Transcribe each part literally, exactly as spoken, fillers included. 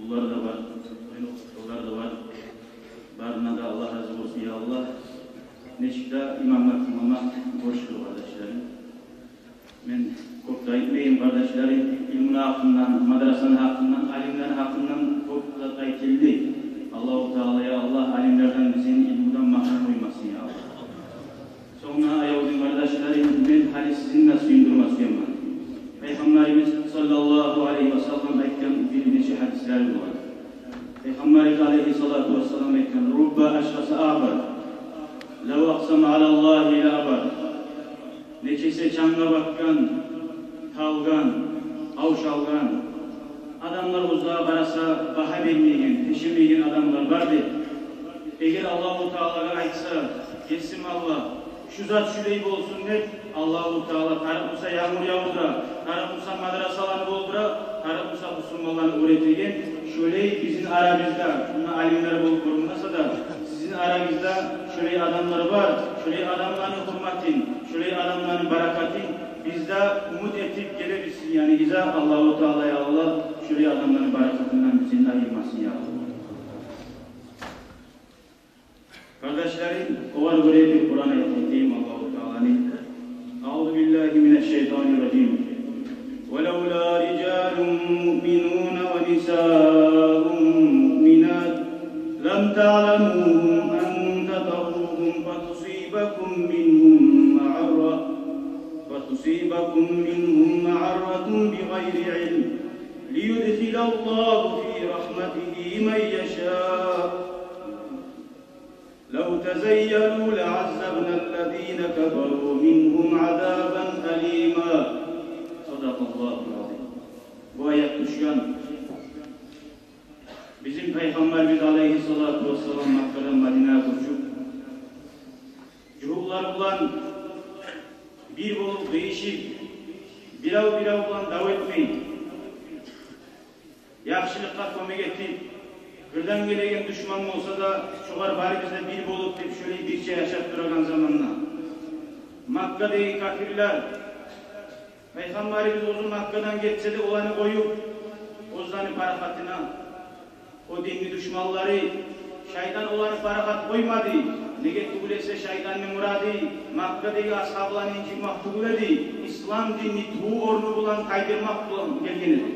Олар да бар, къыйынлыкълар да бар. Барына да Аллагь рази болсун, я Аллагь. Нечик де имамгъа тынгламакъ борчдур, къардашларым. Мен кёп де айтмайым, къардашларым, илмуну гьакъындан, мадрасаны гьакъындан, алимлени гьакъындан кёп зат айтылды. Аллагьу Таала, я Аллагь, алимлерден бизин илмудан магьрюм къоймасын, я Аллагь. Сонг да, аявлу къардашларым, мен гьали сизин де сююндюрме сюемен. Пайхаммарыбыз саллаллагьу алайгьи ва саллам айтгъан бир нече гьадислер бар. Пайхаммарыбыз алайгьиссалату вассалам айтгъан: «Рубба ашъаса агъбар, лав акъсама алаллагьи лаабар». Нечесе чангъа батгъан, талгъан, къавшалгъан, адамлар оьзлеге къараса багьа бермейген, тешемейген адамлар бар деп. Эгер Аллагьу Таалагъа айтса: «Есим Аллагь, шу зат шулай болсун», — деп, Аллагьу Таала тарыкъ буса янгур явдура, тарыкъ буса мадрасаланы болдура, тарыкъ буса бусурманланы оьр этеген. Шолай бизин арабызда, муна алимлер болуп гёрюнмесе де, сизин арагъызда шолай адамлар бар. Шолай адамланы гьюрметин, шолай адамланы баракатын биз де умут этип гелебиз сизин янынызгъа. Аллагьу Таала, я Аллагь, шолай адамланы баракатындан бизин айырмасын, я Аллагь. Къардашларым, огъар гёре бир Къуран аят айтайым Аллагьу Тааланы. أعوذ بالله من الشيطان الرجيم. ولولا رجال مؤمنون ونساء مؤمنات لم تعلموهم أن تطؤوهم فتصيبكم منهم معرة، فتصيبكم منهم معرة بغير علم، ليدخل الله في رحمته من يشاء، لو تزيلوا لعذبنا الذين كفروا منهم عذابا أليما. صدق الله العظيم. Бу аят тюшген бизин Пайхаммарыбыз алайгьиссалату вассалам Маккадан Мадинагъа гёчюп, жугьутлар булан бир болуп къыйышып, бирев-бирев булан дав этмей, яхшылыкъгъа кёмек этип, къырдан гелеген душман болса да, шогъар барыбыз да бир болуп деп, шолай бирче яшап турагъан заманда, Маккадагъы капирлер, Пайхаммарыбыз оьзю Маккадан гетсе де, оланы къоюп, оьзлени парахатына, о динни душманлары, шайтан оланы парахат къоймады. Неге тюгюл эсе, шайтанны мурады Маккадагъы асгьабаланы инжитмек тюгюл эди, ислам динни туву орну булан тайдырмакъ булан гелген эди.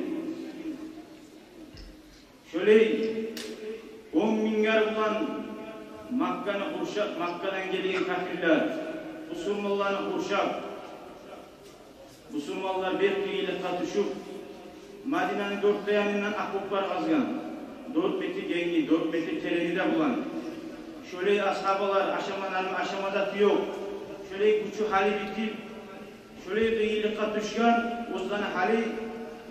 Шолай он минглер булан Макканы къуршап, Маккадан гелген капирлер бусурманланы къуршап, бусурманлар бек къыйынлыкъгъа тюшюп, Мадинаны дёрт де янындан окоплар къазгъан. Дёрт метр генги, дёрт метр терени де булан. Шолай асгьабалар, ашама наны, ашама заты ёкъ. Шолай гючю-гьалы битип, шолай къыйынлыкъгъа тюшген, оьзлени гьали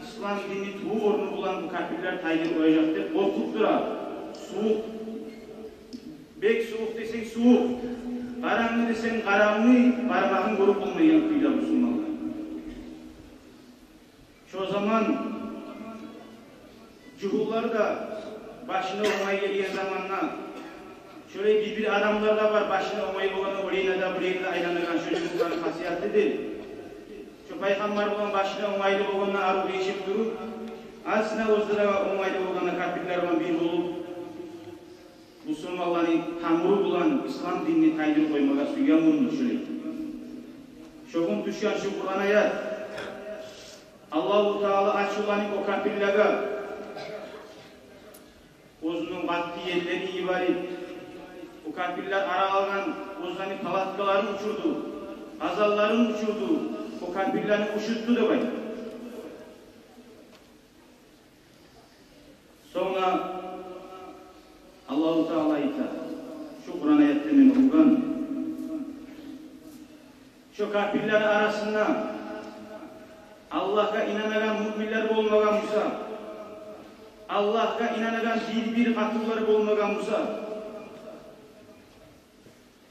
ислам динни туву орну булан бу капирлер тайдырып къояжакъ деп къоркъуп тура. Сувукъ, бек сувукъ десенг сувукъ, къарангы десенг къарангы, бармагъын гёрюп болмайгъан кюйде бусурманлар. Шо заман жугьутлар да башына онгай гелген заманда, шолай бир-бир адамлар да бар, башына онгай болгъанда, олайына да, булайына да айланагъан, шо жугьутланы хасияты дей. Шо Пайхаммар булан башына онгайлы болгъанда, арив къыйышып туруп, астына оьзлеге онгайлы болгъанда, капирлер булан бир болуп, бусурманланы тамуру булан ислам динни тайдырып къоймагъа сюйген болур шолай. Шо гюн тюшген шо Къуран аят, Аллагьу Таала ачувланып о капирлеге, оьзюню къатты еллерин йиберип, о капирлер арагъа алгъан оьзлени палаткаларын учурду, къазанларын учурду, о капирлени ушутду деп айта. Сонг да Аллагьу Таала айта, шо Къуран аятда мен охугъан, шо капирлени арасында Аллагьгъа инанагъан муъминлер болмагъан буса, Аллагьгъа инанагъан бир-бир къатынлар болмагъан буса,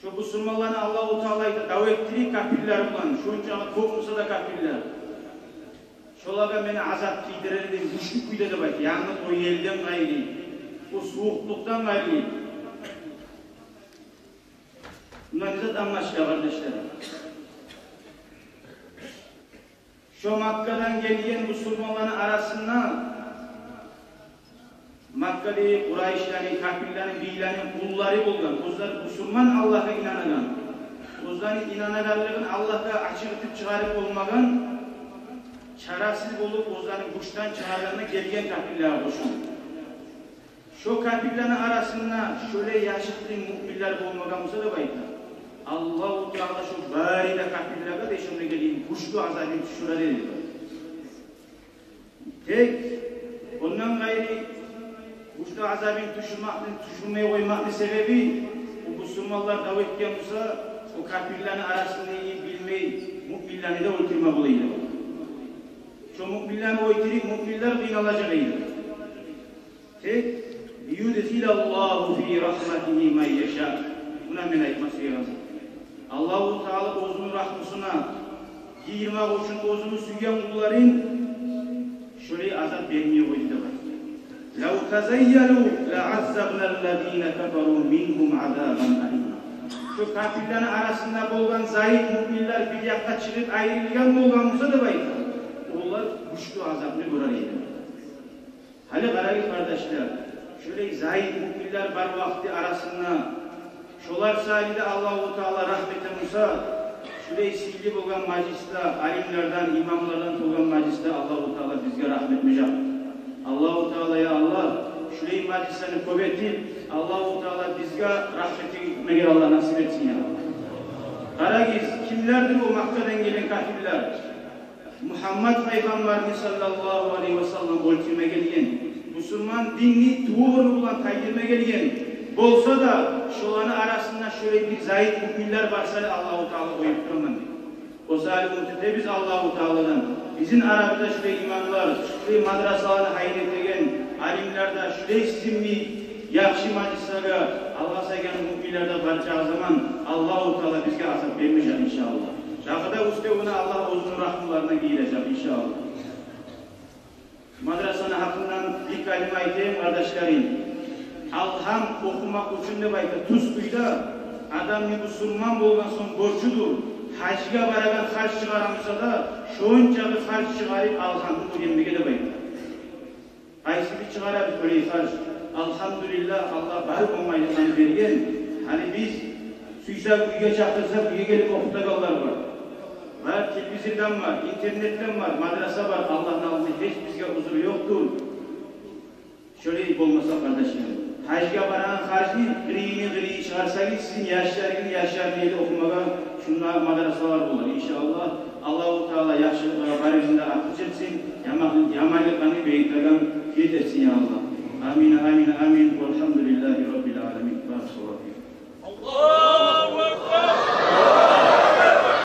шо бусурманланы Аллагьу Таала айта, дав этдирип капирлер булан, шончакъы кёп буса да капирлер, шолагъа мен азап тийдирер эдим гючлю кюйде деп айта, янгыз о елден къайры, о сувукълукъдан къайры. Мундан не зат англашыла, къардашлар? Шо Маккадан гелген бусурманланы арасында Къурайшланы, капирланы, бийлени къуллары болгъан, оьзлер бусурман, Аллагьгъа инанагъан, оьзлени инанагъанлыгъын Аллагьгъа ачыкъ этип чыгъарып болмагъан, чарасыз болуп, оьзлени гючден чыгъаргъангъа гелген капирлеге къошулуп. Шо капирлени арасында шолай яшыртгъын муъминлер болмагъан буса деп айта, Аллагьу Таала шо бары да капирлеге де шонда гелген гючлю азабын тюшюрер эди. Тек ондан къайры гючлю азабын тюшюрмекни, тюшюрмей къоймакъны себеби, о бусурманлар дав этген буса, о капирлени арасында билмей, муъминлени де оьлтюрме бола эди. Шо муъминлени оьлтюрюп, муъминлер къыйналажакъ эди. Тек «лиюдхилаллагьу фи рахматигьи ман яша». Муна мен айтма сюеген зат. Аллагьу Таала оьзюню рагьмусуна гийирмек учун оьзюню сюйген къулларын шолай азап бермей къойду деп айта. «Лав тазайялу лаъаззабналлазина кафару мингьум азабан алима». Шо капирлени арасында болгъан заиф муъминлер бир якъгъа чыгъып айрылгъан болгъан буса деп айта, олар гючлю азапны гёрер эди. Гьали къарагъыз, къардашлар, шолай заиф муъминлер бар вакъти арасында, шолар саялы да Аллагьу Таала рагьму этген буса, шолай сыйлы болгъан мажлисде, алимлерден, имамлардан толгъан мажлисде Аллагьу Таала бизге рагьму этмежек. Аллагьу Таала, я Аллагь, шолай мажлислени кёп этип, Аллагьу Таала бизге рагьму этмеге Аллагь насип этсин, я Аллагь. Къарагъыз, кимлердир о Маккадан гелген капирлер? Мугьаммат пайхаммарны, саллаллагьу алайгьи ва саллам, оьлтюрме гелген, бусурман динни туву-бурну булан тайдырма гелген. Болса да, шоланы арасында шолай бир заиф муъминлер бар саялы Аллагьу Таала къоюп тураман деп. О саялы умут этебиз Аллагьу Тааладан, бизин арабызда шолай имамлар, шолай мадрасаланы гьайын этеген алимлер де шолай сизин йимик яхшы мажлислеге, Аллагь сюйген муъминлер де барча заман Аллагьу Таала бизге азап бермежек, иншааллагь. Дагъы да уьстевюне Аллагь оьзюню рагьмуларына гийирежек, иншааллагь. Мадрасаны гьакъындан бир калима айтайым, къардашларым. Алгьам охумакъ учун деп айта, тюз кюйде адамны бусурман болгъан сонг борчудур, гьажгъа барагъан харж чыгъара буса да, шончакъы харж чыгъарып Алгьамны уьйренмеге деп айта. Къайсы биз чыгъарабыз оьлей харж? Алгьамдулиллагь, Аллагь бары онгайлыкъланы берген. Гьали биз сюйсек, уьйге чакъырсакъ, уьйге гелип охутагъанлар бар. Бар, телевизордан бар, интернетден бар, мадраса бар. Аллагьны алдында гьеч бизге узру ёкъдур. Шолай болмаса, къардашларым, гьажгъа барагъан харжны къырыйын-къырыйын чыгъарсагъыз, сизин яшларыгъыз, яшларыгъыз гелип охумагъа шунда мадрасалар болар, иншааллагь. Аллагьу Таала яхшылыкълагъа барыгъызны да артыкъ этсин, яман-, яманлыкъланы бегитеген гет этсин, я Аллагь. Амин, амин, амин. Валгьамдулиллагьи раббил аламин.